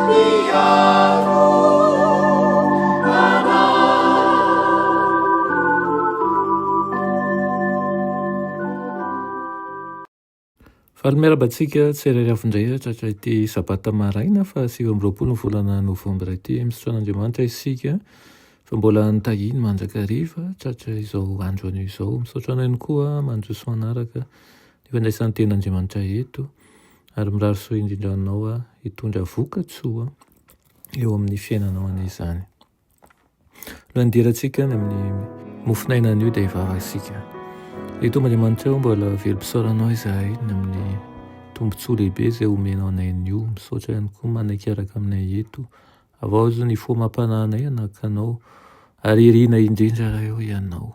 mpiaro anay. Faly miarahaba antsika tsirairay avy indray tratra ity sabata maraina faha 29 ny volana novambra ity. Misaotra an'Andriamanitra isika fa mbola nitahiany mandrakariva tratra izao andro anio izao. Misaotra anao ihany koa mandroso manaraka ny fandraisan'ny tenin'Andriamanitra eto ary mirary soa indrindra anao hitondra vokatsoa eo amin'ny fiainanao anie izany. Alohan'ny hidirantsika any amin'ny mofon'aina anio dia hivavaka isika. Ry Tompo Andriamanitra ô, mbola velom-pisaorana Anao izahay ny amin'ny tombontsoa lehibe izay omenao anay anio. Misaotra ihany koa manaiky hiaraka aminay eto. Havaozo ny fo amam-panahinay hanahaka Anao ary irina indrindra Ray ô Ianao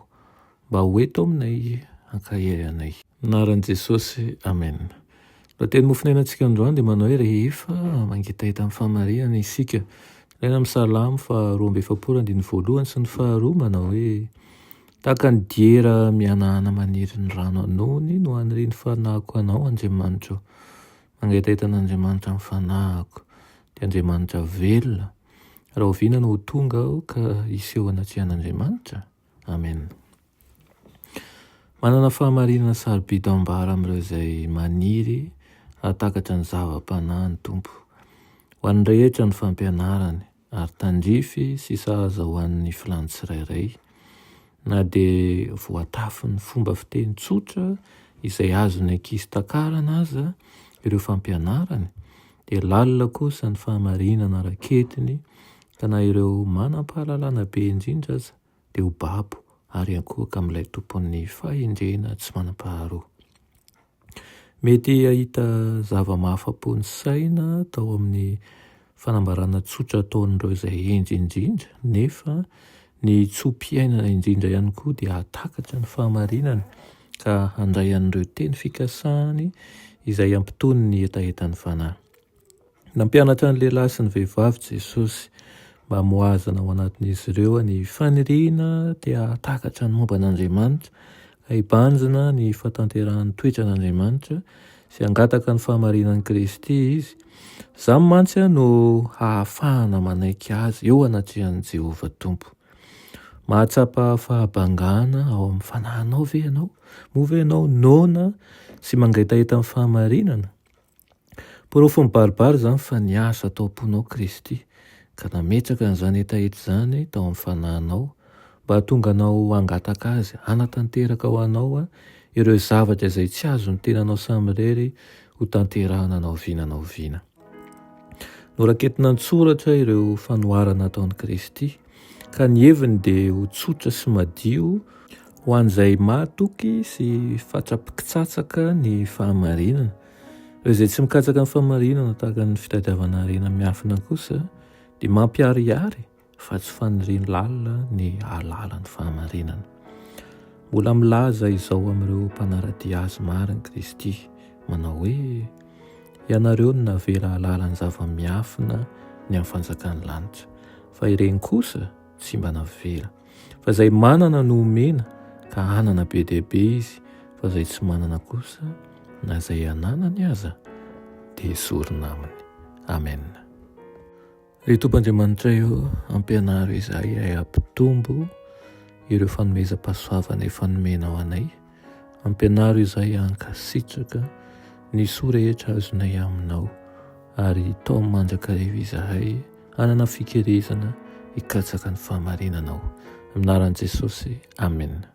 mba ho eto aminay hankahery anay. Anaran'i Jesosy, Amen. Lohateny mofonainantsika androany dia manao hoe rehefa mangetaheta amin'ny fahamarinana isika. Ilaina amin'ny Salamo faha 42 andininy voalohany sy ny faharoa manao hoe tahaka ny diera mihanahana maniry ny rano anony no anirian'ny fanahiko anao Andriamanitro. Mangetaheta an'Andriamanitra amin'ny fanahiko. Dia Andriamanitra velona. Rahoviana no ho tonga aho ka hiseho anatrehan'Andriamanitra? Amen. Manana fahamarinana sarobidy ambara amin'ireo izay maniry hahatakatra ny zava-panahy ny Tompo. Ho an'ny rehetra ny fampianarany, ary tandrify sy sahaza ho an'ny filàn'ny tsirairay. Na dia voatafin'ny fomba fiteny tsotra izay azon'ny ankizy takarana aza ireo fampianarany, dia lalina kosa ny fahamarinana raketiny ka na ireo manam-pahalalana be indrindra aza dia ho babo ary hiankohoka amin'ilay Tompon'ny fahendrena tsy manam-paharoa. Mety hahita zava-mahafa-po ny saina tao amin'ny fanambarana tsotra ataon'ireo izay hendry indrindra, nefa ny tso-piainana indrindra ihany koa dia hahatakatra ny fahamarinana ka handray an'ireo teny fikasany izay hampitony ny hetahetan'ny fanahy. Nampianatra ny lehilahy sy ny vehivavy Jesosy mba hamohazana ao anatin'izy ireo ny faniriana te hahatakatra ny momba an'Andriamanitra, ka hibanjina ny fahatanterahan'ny toetran'Andriamanitra sy hangataka ny fahamarinan'i Kristy izy. Izany mantsy no hahafahana manaiky azy eo anatrehan'i Jehovah Tompo. Mahatsapa fahabangana ao amin'ny fanahinao ve ianao? Moa ve ianao noana sy mangetaheta ny fahamarinana? Porofo mibaribary izany fa niasa tao am-ponao Kristy, ka nametraka an'izany hetaheta izany tao amin'ny fanahinao, mba hahatonga anao hangataka Azy hanatanteraka ho anao ireo zavatra izay tsy azon'ny tenanao samirery ho tanterahana na oviana na oviana. Noraketina an-tsoratra ireo fanoharana ataon'i Kristy, ka ny heviny dia ho tsotra sy madio ho an'izay mahatoky sy fatra-pikitsatsaka ny fahamarinana. Ireo izay tsy mikatsaka ny fahamarinana tahaka ny fitadiavana harena miafina kosa dia mampiharihary fa tsy faniriany lalina ny hahalala ny fahamarinana. Mbola milaza izao amin'ireo mpanara-dia azy marina Kristy, manao hoe, Ianareo no navela hahalala ny zava-miafina ny amin'ny fanjakan'ny lanitra, fa ireny kosa tsy mba navela. Fa izay manana no omena, ka hanana be dia be izy, fa izay tsy manana kosa, na izay ananany aza, dia esorina aminy. Amen. Ry Tompo Andriamanitray ô, ampianaro izahay hahay hampitombo ireo fanomezam-pahasoavana efa nomenao anay. Ampianaro izahay hankasitraka ny soa rehetra azonay aminao, ary taomy mandrakariva izahay hanana fikelezana hikatsaka ny fahamarinanao. Amin'ny anaran'i Jesosy, amena.